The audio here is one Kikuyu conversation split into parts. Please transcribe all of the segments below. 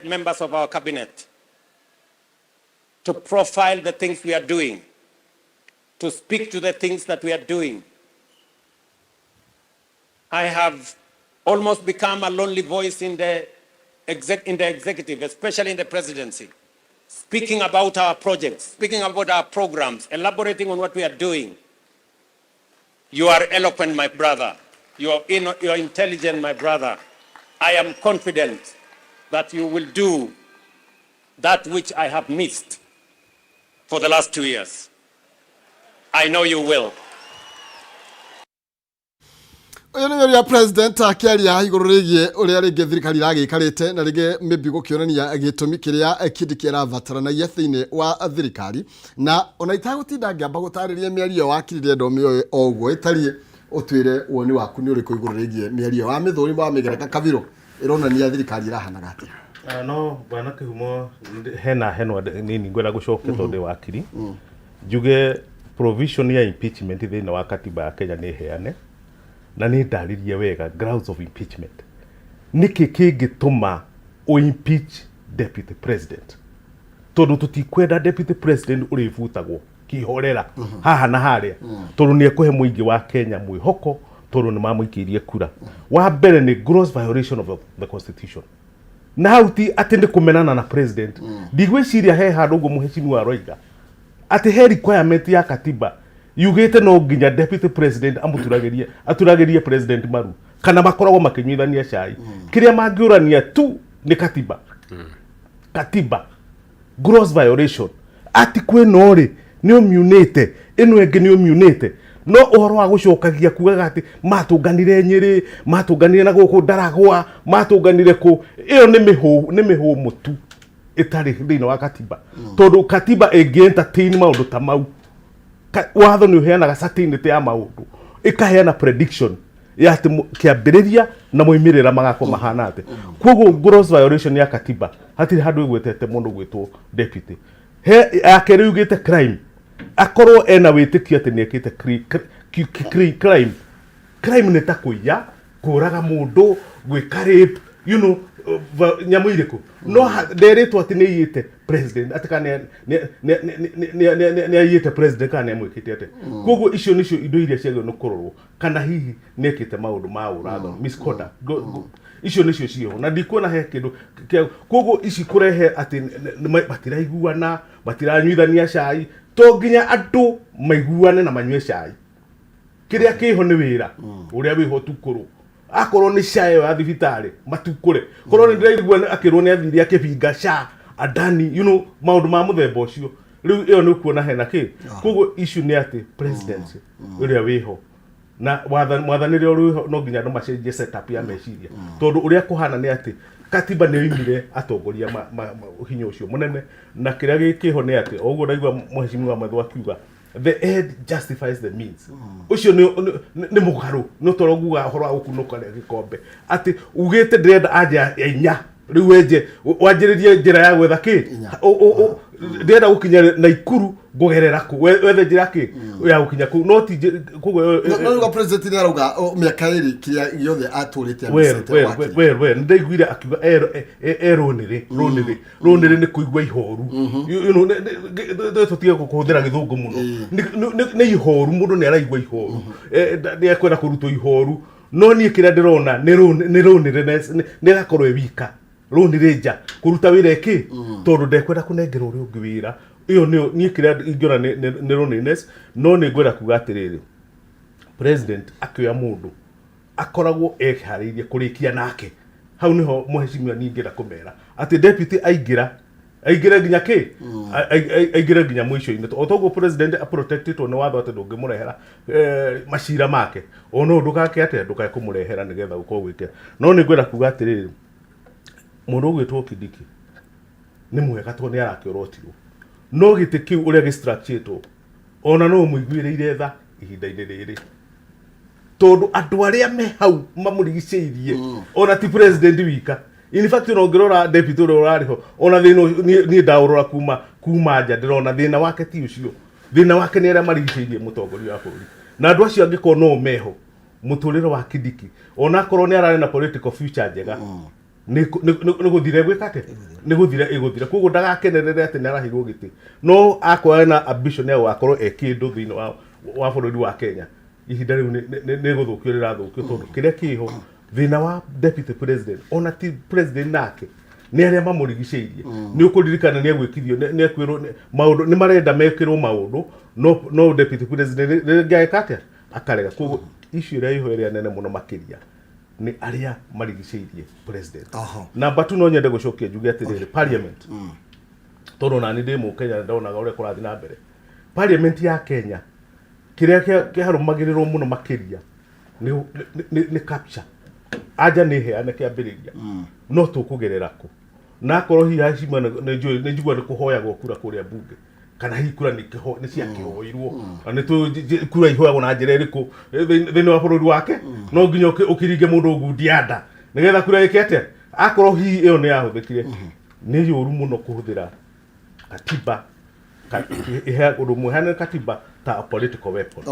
Members of our cabinet to profile the things we are doing, to speak to the things that we are doing. I have almost become a lonely voice in the executive, especially in the presidency, speaking about our projects, speaking about our programs, elaborating on what we are doing. You are eloquent, my brother. You are intelligent, my brother. I am confident that you will do that which I have missed for the last 2 years. I know you will. Ũyũ nĩ ũrĩa president akĩaria igũrũ rĩgiĩ ũrĩa rĩngĩ thirikari iragĩikarĩte na rĩngĩ maybe gũkĩonania gĩtũmi kĩrĩa Kindiki arabataranagia thĩinĩ wa thirikari. Na ona itagũtinda ngĩamba gũtarĩria mĩario wakiri, ndĩrenda ũmĩoe o ũguo ĩtariĩ, ũtwĩre woni waku nĩ ũrĩkũ igũrũ rĩgiĩ mĩario wa mĩthũri wa mĩgereka kabirũ ĩronania thirikari ĩrahanaga atĩa. Ah, no bwana Kĩhumo, hena henwa nini ngwenda gũcokia tondũ ndĩ wakiri. Njuge provision ya impeachment thĩinĩ wa katiba ya Kenya nĩ heane na nĩ ndarĩrie wega grounds of impeachment, nĩkĩ kĩngĩtũma ũ impeach deputy president, tondũ tũtikwenda deputy president ũrĩbutagwo kĩhorera haha na harĩa, tondũ nĩ ekũhe mũingĩ wa Kenya mwĩhoko, tondũ nĩ mamũikĩirie kura. Wa mbere nĩ gross violation of the constitution, na hau ti atĩ nĩ kũmenana na president. Ndigwĩciria he handũ ũguo mũhecimiwa aroiga atĩ he requirement ya katiba yugĩte no nginya deputy president amũturagĩrie, aturagĩrie president maru kana makoragwo makĩnyuithania cai. Kĩrĩa mangĩũrania tu nĩ katiba. Katiba gross violation ati kwĩno rĩ nĩ ũmiunĩte, ĩno ĩngĩ nĩ ũmiunĩte, no ũhoro wa gũcokagia kugaga atĩ matũnganire Nyĩrĩ, matũnganire na gũkũ Ndaragwa, matũnganire kũ, ĩyo nĩ mĩhũ, nĩ mĩhũmũ tu ĩtarĩ thĩinĩ wa katiba, tondũ katiba ĩngĩ entertain maũndũ ta mau. Watho nĩ ũheanaga certainty ya maũndũ, ĩkaheana prediction ya atĩ kĩambĩrĩria na moimĩrĩra magakorwo mahana atĩ. Koguo gross violation ya katiba hatirĩ handũ ĩgwetete mũndũ gwĩtwo deputy. He ya kerĩ yugĩte crime, akorwo ena wĩtĩkio atĩ nĩ ekĩte crime. Crime nĩ ta kũiya, kũraga mũndũ, gwĩka rape, nyamũ irĩkũ, no nderĩtwo atĩ nĩ aiyĩte president, atĩ kana nĩ aiyĩte president kana nĩ amwĩkĩte atĩ. Koguo icio nĩcio indo iria ciagĩrĩirwo nĩ kũrorwo, kana hihi nĩ ekĩte maũndũ ma ũrathoni, misconduct. Icio nĩcio ciĩho na ndikuona he kĩndũ koguo ici kũrehe atĩ matiraiguana, matiranyuithania cai. To nginya andũ maiguane na manyue cai. Kĩrĩa kĩho nĩ wĩra ũrĩa wĩho tukũrũ. Akorwo nĩ SHA ĩyo ya thibitarĩ matukũre, korwo nĩ ndĩraigua akĩrwo nĩ athire akĩbinga SHA Adani, maũndũ ma mũthemba ũcio. Rĩu ĩyo nĩ ũkuona hena kĩ. Koguo issue nĩ atĩ president ũrĩa wĩho na mwathanĩre ũrĩa wĩho, no nginya andũ macenjie setup ya meciria, tondũ ũrĩa kũhana nĩ atĩ katiba nĩ yoimire atongoria hinya ũcio mũnene. Na kĩrĩa gĩkĩho nĩ atĩ o ũguo ndaigua mũhecimiwa Methu akiuga the end justifies the means, ũcio nĩ mũgarũ. Nĩ toro nguga ũhoro wa gũkunũka gĩkombe atĩ ugĩte ndĩrenda anja ya inya, rĩu wenje wanjĩrĩrie njĩra ya gwetha kĩ. Ndĩrenda gũkinya Naikuru, ngũgerera kũ? Wethe njĩra kĩ ya gũkinya kũu, no ti koguo. No no president nĩ arauga mĩaka 2 kĩrĩa gĩothe atũrĩte well amĩcete well wakiri. Well, nĩndaiguire akiuga erũnĩrĩ rũnĩrĩ rũnĩrĩ nĩ kũigua ihoru. Tũtige kũhũthĩra gĩthũngũ mũno. Nĩ ihoru, mũndũ nĩ araigua ihoru. Nĩ ekwenda kũrutwo ihoru, no niĩ kĩrĩa ndĩrona nĩ rũnĩrĩ nĩ ĩgakorwo ĩ wika rũnĩrĩ nja kũruta wĩra ĩkĩ, tondũ ndekwenda kũnengera ũrĩa ũngĩ wĩra. Ĩyo nĩyo niĩ kĩrĩa ingĩona nĩ loneliness. No nĩ ngwenda kuga atĩrĩrĩ, president akĩoya mũndũ akoragwo eharĩirie kũrĩkia nake. Hau niho mũhecimiwa niĩ ingĩenda kũmera atĩ deputy aingĩra, aingĩre nginya kĩ, aingĩre nginya mũico-inĩ. O toguo president aprotectĩtwo nĩ watho atĩ ndũngĩmũrehera macira make, ona ndũgake atĩa, ndũkae kũmũrehera nĩgetha ũkorwo gwĩke. No nĩ ngwenda kuga atĩrĩrĩ, mũndũ ũgwĩtwo Kindiki nĩ mwega tondũ nĩ arakĩorotirwo, no gĩtĩ kĩu ũrĩa gĩstructuretwo, ona no mũiguĩrĩire tha ihinda-inĩ rĩrĩ, tondũ andũ arĩa me hau mamũrigicĩirie ona ti president wika. In fact, ona ũngĩrora deputy ũrĩa ũrarĩ ho, ona thĩna ũcio niĩ ndaũrora kuma nja, ndĩrona thĩna wake ti ũcio. Thĩna wake nĩ arĩa marigicĩirie mũtongoria wa bũrũri, na andũ acio angĩkorwo no meho, mũtũrĩre wa Kindiki, ona akorwo nĩ ararĩ na political future njega. Nĩ gũthira ĩgwĩka atĩa? Nĩ gũthira ĩgũthira. Koguo ndagakenerere atĩ nĩ araheirwo gĩtĩ, no akorwo ena ambition ya gũgakorwo e kĩndũ thĩinĩ wa bũrũri wa Kenya, ihinda rĩu nĩ gũthũkio rĩrathũkio, tondũ kĩrĩa kĩho thĩna wa deputy president, ona ti president nake, nĩ arĩa mamũrigicĩirie. Nĩ ũkũririkana nĩ egwĩkithio, nĩ ekwĩrwo maũndũ, nĩ marenda mekĩrwo maũndũ, no deputy president rĩngĩ agĩka atĩa? Akarega. Koguo issue ĩrĩa ĩho ĩrĩa nene mũno makĩria nĩ arĩa marigicĩirie president. Namba tu no nyende gũcokia njuge atĩrĩrĩ, parliament, tondũ nani ndĩ mũkenya, ndonaga ũrĩa kũrathiĩ na mbere parliament ya Kenya. Kĩrĩa kĩarũmagĩrĩrwo mũno makĩria nĩ capture anja nĩ heane kĩambĩrĩria, no tũkũgerera kũ? Na akorwo hihi hacima nĩ njũĩ, nĩ njigua nĩ kũhoyagwo kura kũrĩa bunge, kana hihi kura nĩ ciakĩhoirwo, na nĩ tũĩ kura ihoyagwo na njĩra ĩrĩkũ thĩinĩ wa bũrũri wake. No nginya ũkĩringe mũndũ ngundi nda nĩgetha kura ĩke atĩa? Akorwo hihi ĩyo nĩ yahũthĩkire, nĩ yũru mũno kũhũthĩra katiba ũndũ mũheane katiba ta a political weapon.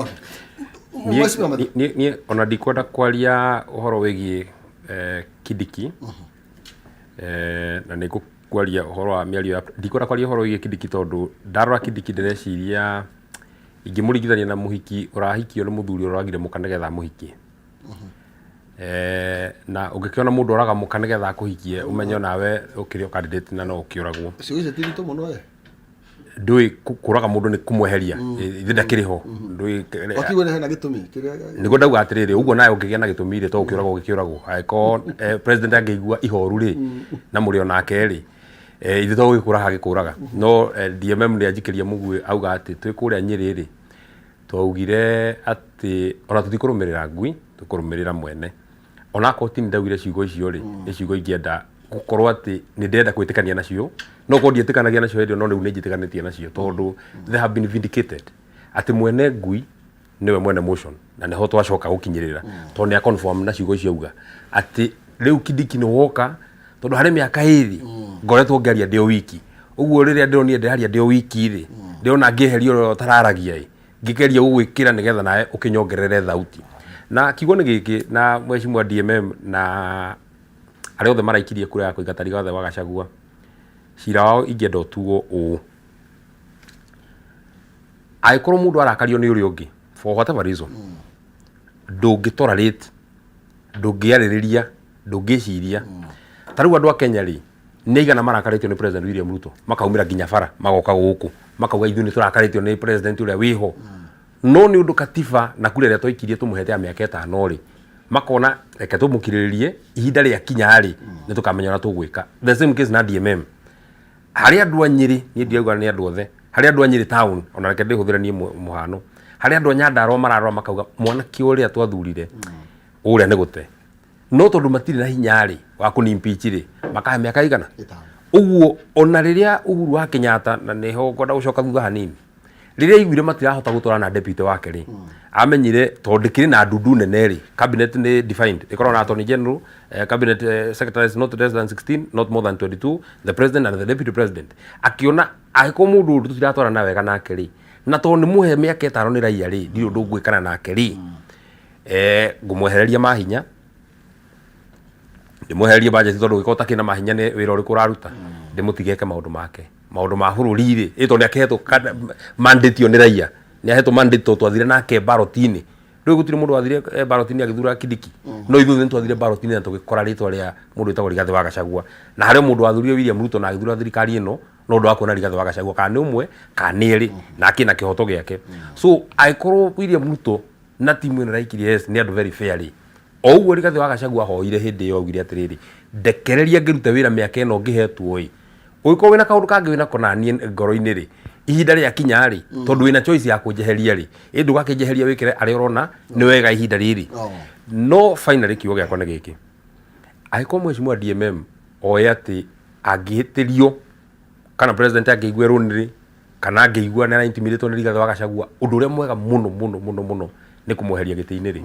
Niĩ Mheshimiwa Mathu- niĩ ona ndikwenda kwaria ũhoro wĩgiĩ Kindiki, na nĩ ngũkwaria ũhoro wa mĩario ya, ndikwenda kwaria ũhoro wĩgiĩ Kindiki, tondũ ndarora Kindiki ndĩreciria ingĩmũringithania na mũhiki ũrahikio nĩ mũthuri ũragire mũka nĩgetha amũhikie. Na ũngĩkĩona mũndũ oraga mũka nĩgetha akũhikie, ũmenye onawe ũkĩrĩ o candidate na no ũkĩũragwo. Ciugo icio ti nditũ mũno we. Ndũĩ kũraga mũndũ nĩ kũmweheria, ithe ndakĩrĩ ho, ndũĩ. Wakiuga nĩ hena gĩtũmi kĩrĩa Nĩguo ndauga atĩrĩrĩ, ũguo nawe ũngĩgĩa na gĩtũmi rĩ, to ũkĩũragwo ũgĩkĩũragwo. Angĩkorwo president angĩigua ihoru rĩ, na mũrĩ onake rĩ, ithe to gũgĩkũraga agĩkũraga. No DMM nĩ anjikĩria mũguĩ, auga atĩ twĩ kũrĩa Nyĩrĩ rĩ, twaugire atĩ ona tũtikũrũmĩrĩra ngui, tũkũrũmĩrĩra mwene. Onakorwo ti ndaugire ciugo icio rĩ, nĩ ciugo ingĩenda gũkorwo atĩ nĩ ndĩrenda gwĩtĩkania nacio, no korwo ndietĩkanagia nacio hĩndĩ ĩyo, no rĩu nĩ njĩtĩkanĩtie nacio, tondũ they have been vindicated atĩ mwene ngui nĩwe mwene motion, na nĩho twacoka gũkinyĩrĩra, tondũ nĩ confirm na ciugo icio auga atĩ rĩu Kindiki nĩ woka, tondũ harĩ mĩaka 2 ngoretwo ngĩaria ndĩ o wiki. Ũguo rĩrĩa ndĩronire ndĩraria ndĩ o wiki rĩ, ndĩrona ngĩeheria ũrĩa ũtararagia ĩ, ngĩgeria gũgwĩkĩra nĩgetha nawe ũkĩnyongerere thauti. Na kiugo nĩ gĩkĩ, na mheshimiwa DMM na arĩa othe maraikirie kura ya kũingata Rigathĩ wa Gachagua, cira wao ingĩenda ũtuo ũũ: angĩkorwo mũndũ arakario nĩ ũrĩa ũngĩ for whatever reason, ndũngĩ tolerate, ndũngĩarĩrĩria, ndũngĩciria. Ta rĩu andũ a Kenya rĩ, nĩ aigana marakarĩtio nĩ President William Ruto makaumĩra nginya bara, magoka gũkũ makauga ithuĩ nĩ tũrakarĩtio nĩ president ũrĩa wĩho? No nĩ ũndũ katiba na kura ĩrĩa twaikirie tũmũhete ya mĩaka 5 rĩ, makona reke tũmũkirĩrĩrie, ihinda rĩa kinya rĩ, nĩ tũkamenya ũrĩa tũgwĩka. The same case na DMM. Harĩ andũ a Nyĩrĩ, niĩ ndirauga nĩ andũ othe, harĩ andũ a Nyĩrĩ town, ona reke ndĩhũthĩre niĩ mũhano, harĩ andũ a Nyandarua mararora makauga mwanake ũrĩa twathurire ũrĩa nĩ gũte, no tondũ matirĩ na hinya rĩ wa kũni impeach rĩ, makahe mĩaka igana. 5. Ũguo ona rĩrĩa Uhuru wa Kenyatta, na nĩho ngwenda gũcoka thutha hanini, rĩrĩa aiguire matirahota gũtwarana na deputy wake rĩ, amenyire tondũ ndĩkĩrĩ na ndundu nene rĩ, cabinet nĩ defined, ĩkoragwo na attorney general, cabinet secretaries not less than 16, not more than 22, the president and the deputy president. Akĩona angĩkorwo mũndũ ũyũ tũtiratwarana wega nake rĩ, na tondũ nĩ mũhe mĩaka 5 nĩ raia rĩ, ndirĩ ũndũ ngwĩkana nake rĩ, ngũmwehereria mahinya, ndĩmwehererie budget, tondũ ũngĩkorwo ũtakĩrĩ na mahinya nĩ wĩra ũrĩkũ ũraruta? Ndĩmũtige eke maũndũ make, maũndũ ma bũrũri rĩ, ĩ tondũ nĩ akĩhetwo mandate ĩyo nĩ raia, nĩ ahetwo mandate tondũ twathire nake ballot-inĩ. Rĩu gũtirĩ mũndũ wathire ballot-inĩ agĩthura Kindiki, no ithuĩ nĩ twathire ballot-inĩ na tũgĩkora rĩtwa rĩa mũndũ wĩtagwo Rigathĩ wa Gachagua. Na harĩ o mũndũ wathurire William Ruto na agĩthura thirikari ĩno no ũndũ wa kuona Rigathĩ wa Gachagua, kana nĩ ũmwe kana nĩ erĩ, na akĩna kĩhoto gĩake. So angĩkorwo William Ruto na timu ĩno ĩraikirie yes nĩ andũ very fair rĩ, o ũguo Rigathĩ wa Gachagua ahoire hĩndĩ ĩyo, augire atĩrĩrĩ, ndekereria ngĩrute wĩra mĩaka ĩno ngĩhetwo ĩ, ũngĩkorwo wĩna kaũndũ kangĩ wĩnako naniĩ ngoro-inĩ rĩ, ihinda rĩakinya rĩ, tondũ wĩna choice ya kũnjeheria rĩ, ĩ ndũgakĩnjeheria wĩkĩre arĩa ũrona nĩ wega ihinda rĩrĩ. No finally kiugo gĩakwa nĩ gĩkĩ: angĩkorwo mheshimiwa DMM oe atĩ angĩhĩtĩrio, kana president angĩigua rũnĩrĩ, kana angĩigua nĩ araintimidatwo nĩ Rigathĩ wa Gachagua, ũndũ ũrĩa mwega mũno mũno mũno mũno nĩ kũmweheria gĩtĩ-inĩ rĩ,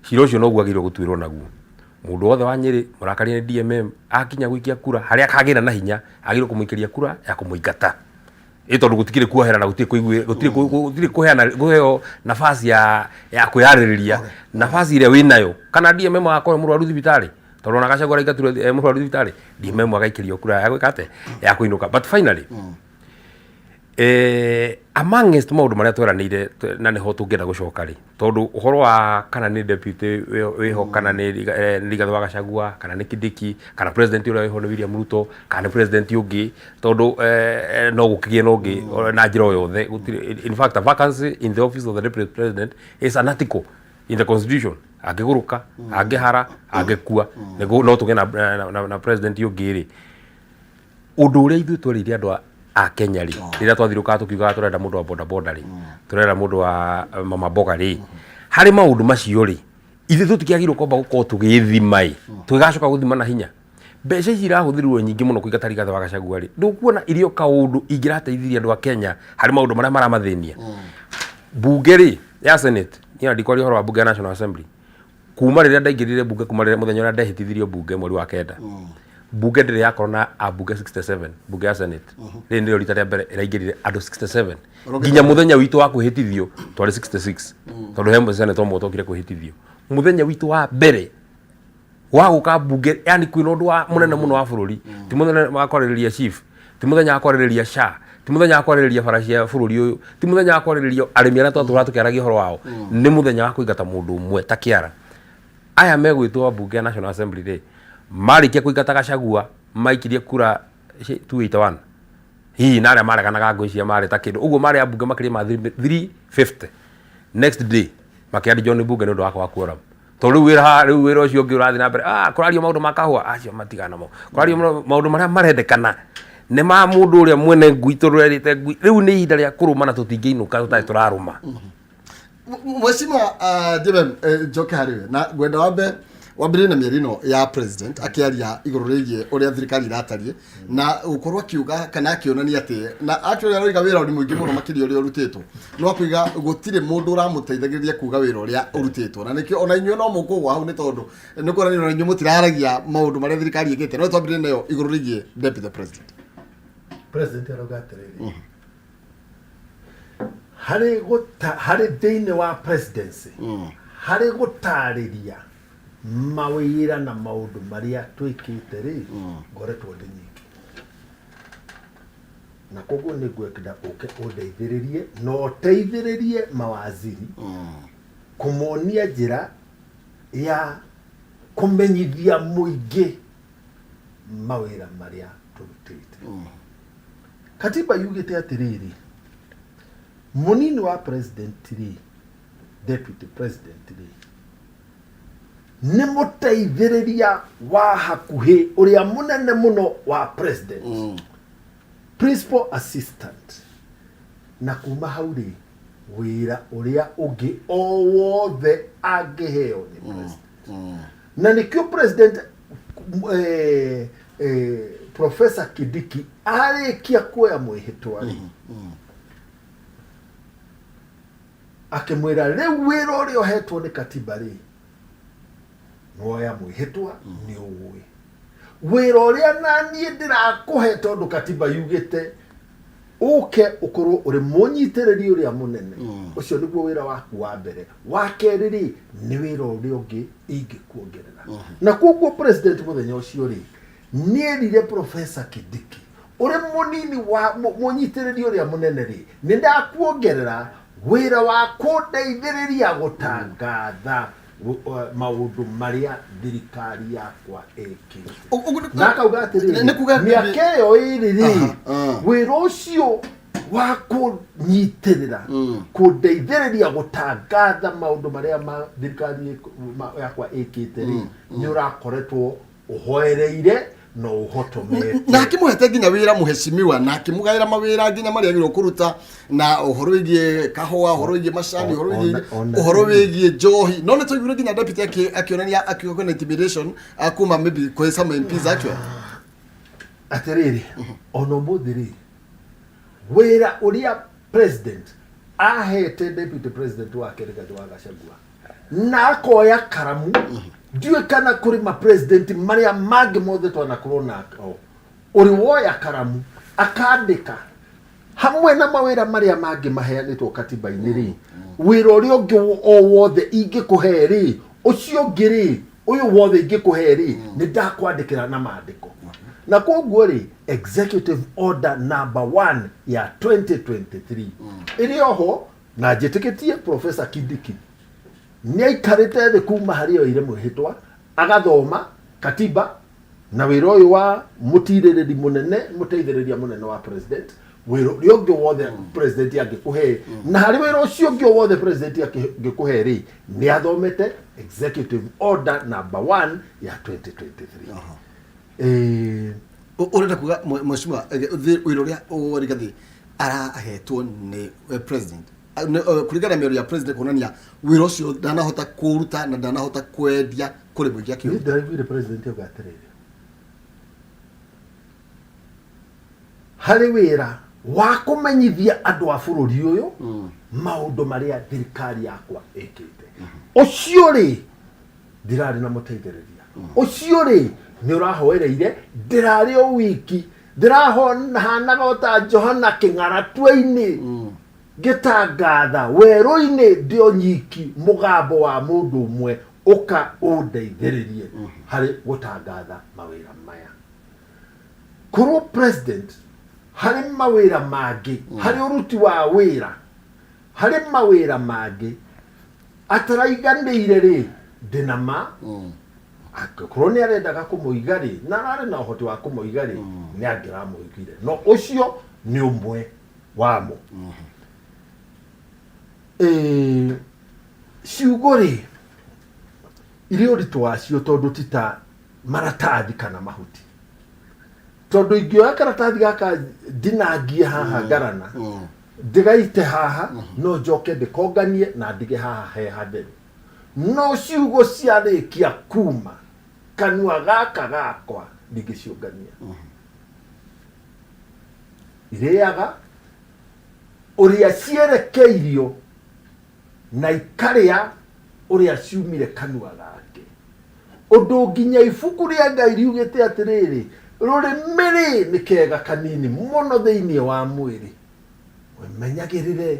cira ũcio noguo agĩrĩirwo gũtuĩrwo naguo. Mũndũ wothe wa Nyĩrĩ mũrakaria nĩ DMM, akinya gũikia kura harĩa akagĩra na hinya, agĩrĩirwo kũmũikĩria kura ya kũmũingata, ĩ tondũ gũtikĩrĩ kuohera na gũtirĩ kũigue, gũtirĩ kũheana, kũheo nafasi ya kwĩyarĩrĩria, nafasi ĩrĩa wĩnayo. Kana DMM agakorwo mũrwaru thibitarĩ. Tondũ ona Gachagua araingatirwo e mũrwaru thibitarĩ, DMM agaikĩrio kura ya gwĩka atĩa, ya kũinũka. But finally, amongst maũndũ marĩa tweranĩire na nĩho tũngĩenda gũcoka rĩ, tondũ ũhoro wa kana nĩ deputy wĩho kana nĩ Rigathĩ wa Gachagua kana nĩ Kindiki kana president ũrĩa wĩho nĩ William Ruto kana nĩ president ũngĩ, tondũ no gũkĩgĩe na ũngĩ na njĩra o yothe gũtirĩ. In fact, a vacancy in the office of the deputy president is an article in the constitution. Angĩgũrũka, angĩhara, angĩkua, no tũgĩe na president ũngĩ rĩ. Ũndũ ũrĩa ithuĩ twerĩire andũ a Kenya rĩ, rĩrĩa twathiũrũrũkaga tũkiugaga tũrenda mũndũ wa boda boda rĩ, tũrenda mũndũ wa mama mboga rĩ, harĩ maũndũ macio rĩ, ithuĩ tũtikĩagĩrĩirwo kwamba gũkorwo tũgĩthima ĩ, tũgĩgacoka gũthima na hinya. Mbeca ici irahũthĩrirwo nyingĩ mũno kũingata Rigathĩ wa Gachagua rĩ, ndũkuona irĩ o kaũndũ ingĩrateithirie andũ a Kenya harĩ maũndũ marĩa maramathĩnia. Bunge rĩ ya Senate, niĩ ona ndikwaria ũhoro wa bunge ya National Assembly, kuma rĩrĩa ndaingĩrire bunge, kuma rĩrĩa mũthenya ũrĩa ndehĩtithirio bunge mweri wa kenda, bunge ndĩrĩ yakorwo na ambunge 67. Bunge ya Senate rĩrĩ nĩrĩo rita rĩa mbere ĩraingĩrire andũ 67. Nginya mũthenya witũ wa kwĩhĩtithio twarĩ 66, tondũ he senator ũmwe ũtokire kwĩhĩtithio mũthenya witũ wa mbere wa gũka bunge. Yani kwĩna ũndũ wa mũnene mũno wa bũrũri, ti mũthenya wa kwarĩrĩria chief, ti mũthenya wa kwarĩrĩria SHA, ti mũthenya wa kwarĩrĩria bara cia bũrũri ũyũ, ti mũthenya wa kwarĩrĩria arĩmi arĩa twatũraga tũkĩaragia ũhoro wao, nĩ mũthenya wa kũingata mũndũ ũmwe ta kĩara. Aya megwĩtwo bunge ya National Assembly rĩ, marĩkia kũingata Gachagua maikirie kura 281 hihi, na arĩa mareganaga ngwĩciria marĩ ta kĩndũ ũguo, marĩ ambunge makĩria ma 350. Next day makĩandijo bunge nĩ ũndũ wa kwaga quorum, tondũ rĩu wĩra haha, rĩu wĩra ũcio ũngĩ ũrathiĩ na mbere, kũrario maũndũ ma kahũa acio matigana namo, kũrario maũndũ marĩa marendekana nĩ ma mũndũ ũrĩa mwene ngui, tondũ erĩte ngui rĩu nĩ ihinda rĩa kũrũma na tũtingĩinũka tũtarĩ tũrarũma. Mheshimiwa DMM, njoke harĩ we na ngwenda wambe wambĩrĩrie na mĩario ĩno ya president akĩaria igũrũ rĩgiĩ ũrĩa thirikari ĩratariĩ na gũkorwo akiuga kana akĩonania atĩ na actually aroiga wĩra nĩ mũingĩ mũno makĩria ũrĩa ũrutĩtwo, no akuiga gũtirĩ mũndũ ũramũteithagĩrĩria kuga wĩra ũrĩa ũrutĩtwo, na nĩkĩo ona inyuĩ no mũkũgwa hau, nĩ tondũ nĩ kuonania ona inyuĩ mũtiraragia maũndũ marĩa thirikari ĩkĩte. No twambĩrĩrie nayo igũrũ rĩgiĩ deputy president. President arauga atĩrĩrĩ, harĩ gũta harĩ thĩinĩ wa presidency, harĩ gũtarĩria mawĩra na maũndũ marĩa twĩkĩte rĩ, ngoretwo ndĩ nyingĩ, na koguo nĩ ngwenda ũke ũndeithĩrĩrie na ũteithĩrĩrie mawaziri kũmonia njĩra ya kũmenyithia mũingĩ mawĩra marĩa tũrutĩte. Katiba yugĩte atĩrĩrĩ, mũnini wa president rĩ, deputy president rĩ, nĩ mũteithĩrĩria wa hakuhĩ ũrĩa mũnene mũno wa president, principal assistant, na kuma hau rĩ, wĩra ũrĩa ũngĩ o wothe angĩheo nĩ president. Na nĩkĩo president Professor Kindiki arĩkia kuoya mwĩhĩtwa rĩ, akĩmwĩra rĩu wĩra ũrĩa ũhetwo nĩ katiba rĩ, nĩwoya mwĩhĩtwa, nĩ ũĩ wĩra ũrĩa na niĩ ndĩrakũhe, tondũ katiba yugĩte ũke ũkorwo ũrĩ mũnyitĩrĩri ũrĩa mũnene. Ũcio nĩguo wĩra waku wa mbere. Wa kerĩ rĩ, nĩ wĩra ũrĩa ũngĩ ingĩkuongerera. Na koguo president mũthenya ũcio rĩ, nĩerire Professor Kindiki, ũrĩ mũnini wa mũnyitĩrĩri ũrĩa mũnene rĩ, nĩ ndakuongerera wĩra wa kũndeithĩrĩria gũtangatha maũndũ marĩa thirikari yakwa ĩkĩte. Na akauga atĩrĩrĩ, Nĩ kuga mĩaka ĩyo ĩrĩ rĩ, wĩra ũcio wa kũnyitĩrĩra, kũndeithĩrĩria gũtangatha maũndũ marĩa ma thirikari yakwa ĩkĩte rĩ, nĩ ũrakoretwo ũhoereire na ũhotomete. Na akĩmũhete nginya wĩra mũheshimiwa, na akĩmũgaĩra mawĩra nginya marĩa agĩrĩirwo kũruta, na ũhoro wĩgiĩ kahũa, ũhoro wĩgiĩ macani, ũhoro wĩgiĩ ũhoro wĩgiĩ njohi. No nĩ twaiguire nginya deputy akĩonania akiuga kwĩna intimidation kuma maybe kwĩ some MPs actually. Atĩrĩrĩ, ona ũmũthĩ rĩ, wĩra ũrĩa president ahete deputy president wake Rigathĩ wa Gachagua na akoya karamu, ndiũĩ kana kũrĩ ma president marĩa mangĩ mothe twanakorwo nao ũrĩ woya karamu akandĩka hamwe na mawĩra marĩa mangĩ maheanĩtwo katiba-inĩ rĩ, wĩra ũrĩa ũngĩ o wothe ingĩkũhe rĩ, ũcio ũngĩ rĩ, Ũyũ wothe ingĩkũhe rĩ, nĩ ndakwandĩkĩra na maandĩko. Na koguo rĩ, executive order number 1 ya 2023 ĩrĩ oho, na njĩtĩkĩtie Professor Kindiki nĩ aikarĩte thĩ kuma harĩa oire mwĩhĩtwa, agathoma katiba na wĩra ũyũ wa mũtirĩrĩri mũnene, mũteithĩrĩria mũnene wa president, wĩra ũrĩa ũngĩ wothe president angĩkũhe, na harĩ wĩra ũcio ũngĩ wothe president angĩkũhe rĩ, nĩ athomete executive order number 1 ya 2023. Ũrenda kuga mheshimiwa, wĩra ũrĩa Rigathi arahetwo nĩ president, kũringana na mĩario ya president kuonania wĩra ũcio ndanahota kũruta na ndanahota kwendia kũrĩ mũingĩ Niĩ akiuga. Ndĩraiguire president auga atĩrĩrĩ, harĩ wĩra wa kũmenyithia andũ a bũrũri ũyũ maũndũ marĩa thirikari yakwa ĩkĩte, ũcio rĩ ndirarĩ na mũteithĩrĩria, ũcio rĩ nĩ ũrahoereire, ndĩrarĩ o wiki, ndĩrahanaga o ta Johana kĩng'aratwe-inĩ ngĩtangatha werũ-inĩ ndĩ o nyiki, mũgambo wa mũndũ ũmwe ũka ũndeithĩrĩrie harĩ gũtangatha mawĩra maya. Korwo president harĩ mawĩra mangĩ, harĩ ũruti wa wĩra, harĩ mawĩra mangĩ ataraiganĩire rĩ, ndĩna ma angĩkorwo nĩ arendaga kũmũiga rĩ, na ararĩ na ũhoti wa kũmũiga rĩ, nĩ angĩramũigire, no ũcio nĩ ũmwe wamo. Ciugo rĩ irĩ ũritũ wacio, tondũ ti ta maratathi kana mahuti, tondũ ingĩoya karatathi gaka ndinangie haha ngarana ndĩgaite haha, no njoke ndĩkonganie na ndige haha he hatheru, no ciugo ciarĩkia kuma kanua gaka gakwa ndingĩciũngania. Irĩaga ũrĩa cierekeirio na ikarĩa ũrĩa ciumire kanua gake, ũndũ nginya ibuku rĩa Ngai riugĩte atĩrĩrĩ, rũrĩmĩ rĩ nĩ kega kanini mũno thĩinĩ wa mwĩrĩ, wĩmenyagĩrĩre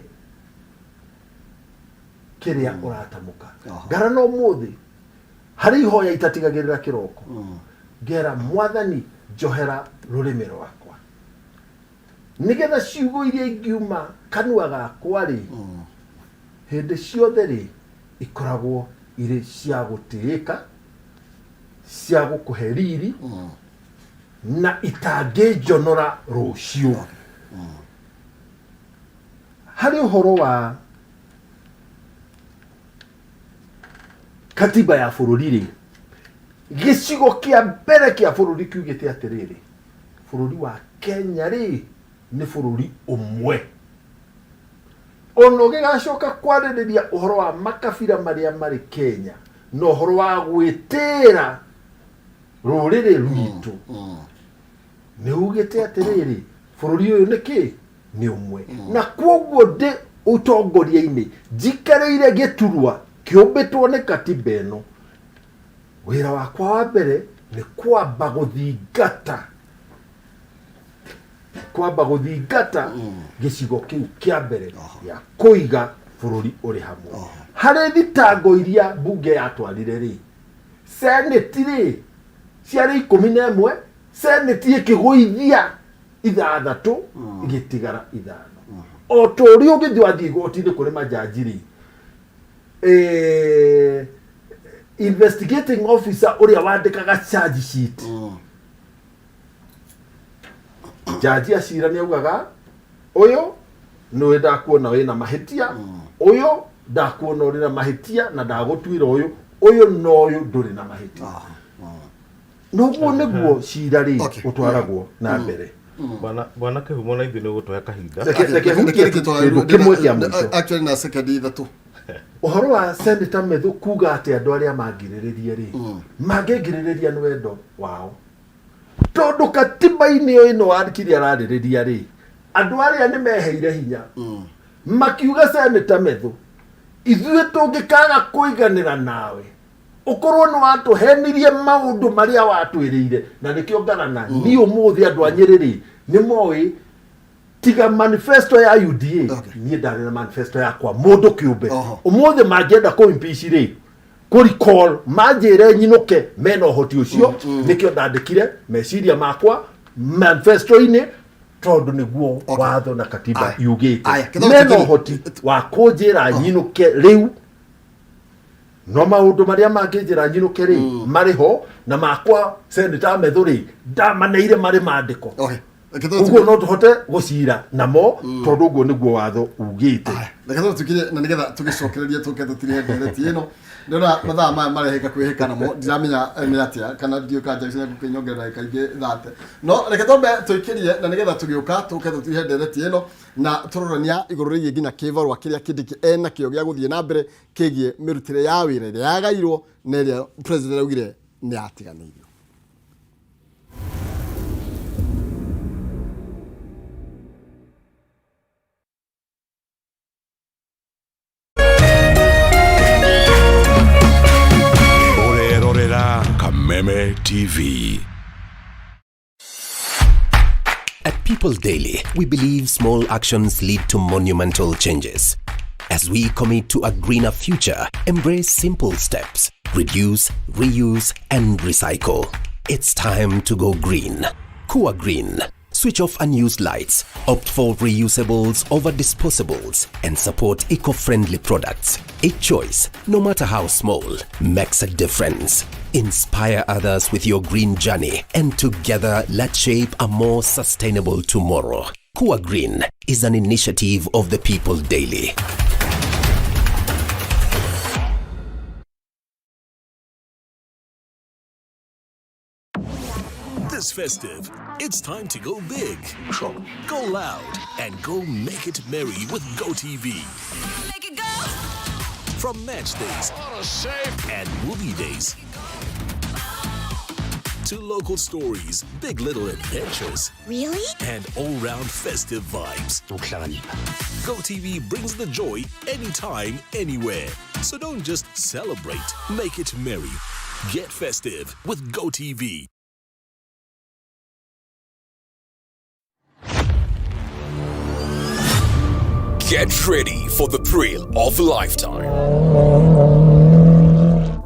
kĩrĩa ũratamũka. Ngarana ũmũthĩ harĩ ihoya itatigagĩrĩra kĩroko, ngera Mwathani, njohera rũrĩmĩ rwakwa, nĩgetha ciugo iria ingiuma kanua gakwa rĩ, hĩndĩ ciothe rĩ, ikoragwo irĩ cia gũtĩĩka, cia gũkũhe riri, na itangĩnjonora rũciũ. Harĩ ũhoro wa katiba ya bũrũri rĩ, gĩcigo kĩa mbere kĩa bũrũri kiugĩte atĩrĩrĩ, bũrũri wa Kenya rĩ nĩ bũrũri ũmwe. Ona ũgĩgacoka kwarĩrĩria ũhoro wa makabira marĩa marĩ Kenya na ũhoro wa gwĩtĩĩra rũrĩrĩ rwitũ, nĩ ugĩte atĩrĩrĩ, bũrũri ũyũ nĩ kĩ? Nĩ ũmwe. Na kwoguo ndĩ ũtongoria-inĩ njikarĩire gĩturwa kĩũmbĩtwo nĩ katiba ĩno, wĩra wakwa wa mbere nĩ kwamba gũthingata gĩcigo kĩu kĩa mbere gĩa kũiga bũrũri ũrĩ hamwe. Harĩ thitango iria mbunge yatwarire rĩ, seneti rĩ ciarĩ 11, seneti ĩkĩgũithia ithathatũ, igĩtigara ithano. O ta ũrĩa ũngĩthiĩ wathiĩ igoti-inĩ kũrĩ majaji rĩ, investigating officer ũrĩa wandĩkaga charge sheet, jaji acira nĩ augaga, ũyũ nĩwe ndakuona wĩna mahĩtia, ũyũ ndakuona ũrĩ na mahĩtia na ndagũtuĩra ũyũ, ũyũ na ũyũ ndũrĩ na mahĩtia. Noguo nĩguo cira rĩ ũtwaragwo na mbere. Bwana Kĩhumo, na ithuĩ nĩ ũgũtũhe kahinda. Reke hutie kĩndũ kĩmwe kĩa mũico. Actually na sekendi ithatũ. Ũhoro wa Senator Methu kuga atĩ andũ arĩa mangirĩrĩrie rĩ, mangĩngirĩrĩria nĩ wendo wao, tondũ katiba-inĩ ĩno wakiri ararĩrĩria rĩ, andũ arĩa nĩ meheire hinya makiuga, Senator Methu, ithuĩ tũngĩkaga kũiganĩra nawe, ũkorwo nĩ watũhenirie maũndũ marĩa watwĩrĩire. Na nĩkĩo ngarana niĩ ũmũthĩ andũ a Nyĩrĩ rĩ nĩ moĩ, tiga manifesto ya UDA, niĩ ndarĩ na manifesto yakwa mũndũ kĩũmbe. Ũmũthĩ mangĩenda kũ impeach rĩ, Kũ recall manjĩre nyinũke mena ũhoti ũcio. Nĩkĩo ndandĩkire meciria makwa manifesto-inĩ, tondũ nĩguo watho na katiba yugĩte. Aya, kĩthomo Mena tũkĩrĩ- ũhoti wa kũnjĩra nyinũke rĩu, no maũndũ marĩa mangĩnjĩra nyinũke rĩ marĩ ho na makwa Senator Methu rĩ ndamaneire marĩ mandĩko. Reke tũthiĩ- Ũguo no tũhote gũcira namo, tondũ ũguo nĩguo watho ugĩte. Aya, reke tũthiĩ tũkirie na nĩgetha tũgĩcokererie tũke tũtirihe ndereti ĩno. Ndĩrona mathaa maya marehĩka kwĩhĩka namo, ndiramenya nĩ atĩa kana ndiũĩ kana Jackson egũkĩnyongerera ndagĩka ingĩ 30, no reke twambe tũikĩrie na nĩgetha tũgĩũka tũke tũtirihe ndereti ĩno na tũrorania igũrũ rĩgiĩ nginya kĩbarũa kĩrĩa Kindiki ena kĩo gĩa gũthiĩ na mbere kĩgiĩ mĩrutĩre ya wĩra ĩrĩa yagairwo na ĩrĩa president augire nĩ yatiganĩirio. Ũrerorera Kameme TV. At People Daily, we believe small actions lead to monumental changes. As we commit to a greener future, embrace simple steps: reduce, reuse, and recycle. It's time to go green. Kua Green. Switch off unused lights, opt for reusables over disposables, and support eco friendly products. Each choice, no matter how small, makes a difference. Inspire others with your green journey, and together let's shape a more sustainable tomorrow. Kua Green is an initiative of the People Daily. This festive, it's time to go big, go loud, and go make it merry with GoTV. From match days and movie days to local stories, big little adventures, Really? And all-round festive vibes. GoTV brings the joy anytime, anywhere. So don't just celebrate, make it merry. Get festive with GoTV. Get ready for the thrill of a lifetime.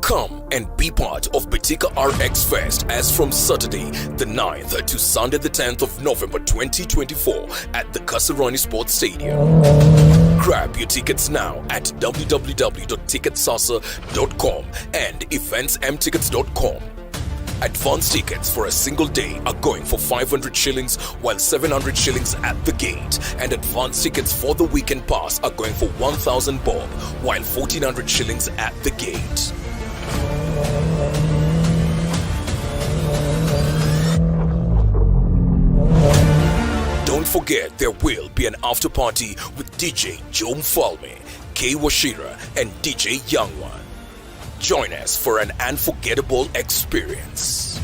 Come and be part of Betika RX Fest as from Saturday the 9th to Sunday the 10th of November 2024 at the Kasarani Sports Stadium. Grab your tickets now at www.ticketsasa.com and eventsmtickets.com. Advance tickets for a single day are going for 500 shillings, while 700 shillings at the gate. And advance tickets for the weekend pass are going for 1,000 bob, while 1,400 shillings at the gate. Don't forget there will be an after party with DJ Joe Falme, K Washira, and DJ Young One. Join us for an unforgettable experience.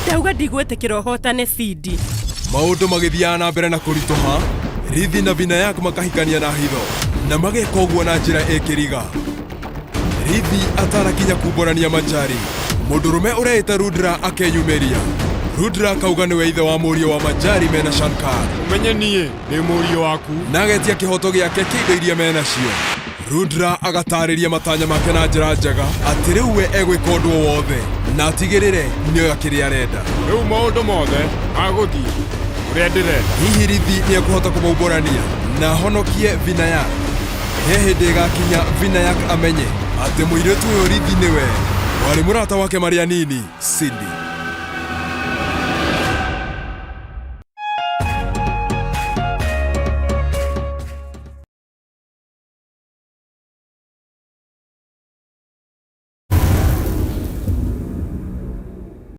Ndauga ndigwĩtĩkĩra ũhotane cindi. Maũndũ magĩthiaga na mbere na kũritũha, Rithi na Vinayak makahikania na hitho na mageka ũguo na njĩra ĩkĩriga. Rithi atanakinya kumbũrania Manjari, mũndũrũme ũreĩta Rudra akeyumĩria. Rudra akauga nĩwe ithe wa mũriũ wa Manjari mena Shankar. Ũmenye niĩ ndĩ mũriũ waku. Na agetia kĩhoto gĩake kĩa indo iria menacio. Rudra agatarĩria matanya make na njĩra njega atĩ rĩu we egwĩka ũndũ o wothe na atigĩrĩre nĩoya kĩrĩa arenda. Rĩu maũndũ mothe magũthiĩ ũrĩa ndĩrenda. Hihi Rithi nĩ ekũhota kũmaumbũrania na ahonokie Vinayak? He hĩndĩ ĩgakinya Vinayak amenye atĩ mũirĩtu ũyũ Rithi nĩwe warĩ mũrata wake marĩ anini, Cindy.